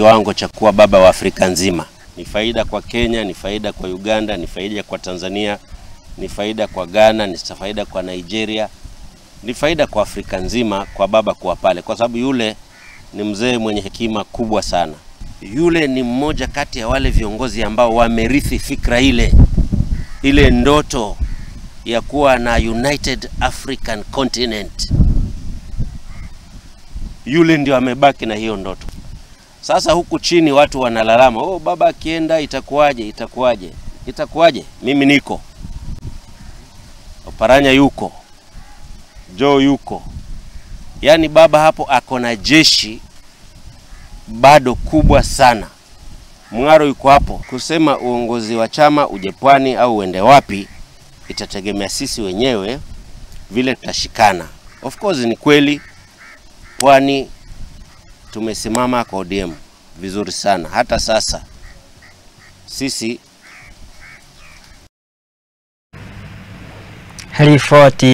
kiwango cha kuwa baba wa Afrika nzima. Ni faida kwa Kenya, ni faida kwa Uganda, ni faida kwa Tanzania, ni faida kwa Ghana, ni faida kwa Nigeria, ni faida kwa Afrika nzima kwa baba kuwa pale, kwa sababu yule ni mzee mwenye hekima kubwa sana. Yule ni mmoja kati ya wale viongozi ambao wamerithi fikra ile, ile ndoto ya kuwa na United African Continent. Yule ndio amebaki na hiyo ndoto. Sasa huku chini watu wanalalama, oh, baba akienda itakuwaje, itakuwaje, itakuwaje? Mimi niko, Oparanya yuko, Joe yuko. Yaani baba hapo ako na jeshi bado kubwa sana. Mung'aro yuko hapo. Kusema uongozi wa chama uje pwani au uende wapi, itategemea sisi wenyewe vile tutashikana. Of course ni kweli pwani tumesimama kwa ODM vizuri sana. Hata sasa sisi Ripoti.